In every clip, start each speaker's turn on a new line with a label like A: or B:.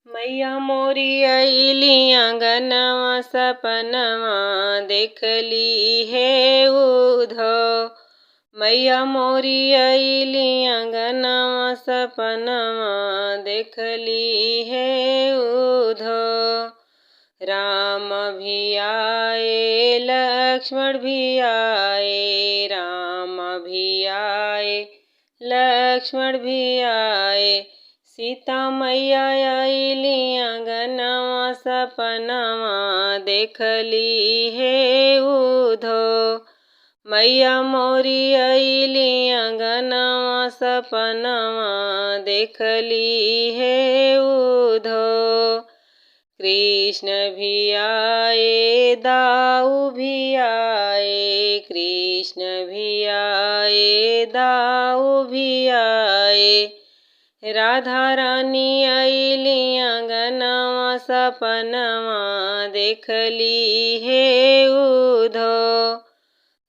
A: मैया मोरी अइली अंगनवा सपनवा देखली हे उधो। मैया मोरी अइली अंगनवा सपनवा देखली हे उधो। राम भी आए लक्ष्मण भी आए, राम भी आए लक्ष्मण भी आए। सीता मैया अइली अंगनवा सपनवा देखली हे उधो। मैया मोरी अइली अंगनवा सपनवा देखली हे उधो। कृष्ण भी आए दाऊ भी आए, कृष्ण भी आए दाऊ भी आए। राधा रानी अइली अंगनवा सपनवा देखली हे उधो।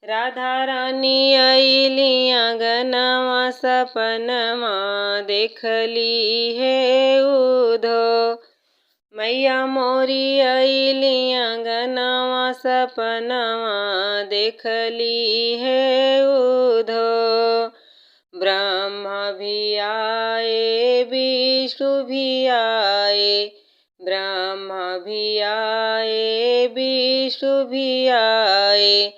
A: राधा रानी अइली अंगनवा सपनवा देखली हे उधो। मैया मोरी अइली अंगनवा सपनवा देखली हे उधो। ब्रह्मा भी आए विष्णु भी आए, ब्रह्मा भी आए विष्णु भी आए।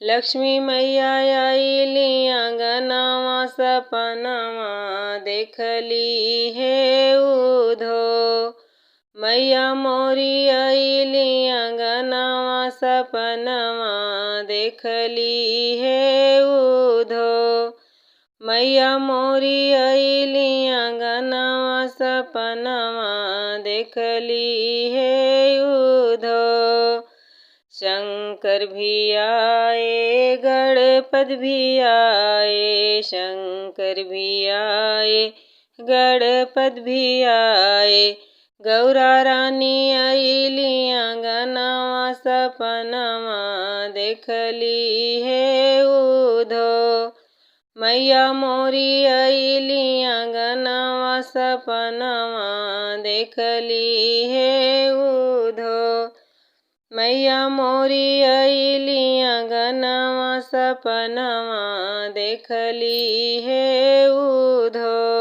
A: लक्ष्मी मैया अइली अंगनवा सपनवा देखली हे उधो। मैया मोरी अइली अंगनवा सपनवा देखली हे उधो। मैया मोरी अइली अंगनवा सपनवा देखली हे उधो। शंकर भी आए गणपत भी आए, शंकर भी आए गणपत भी आए। गौरा रानी अइली अंगनवा सपनवा देखली हे उधो। मैया मोरी अइली अंगनवा सपनवा देखली हे उधो। मैया मोरी अइली अंगनवा सपनवा देखली हे उधो।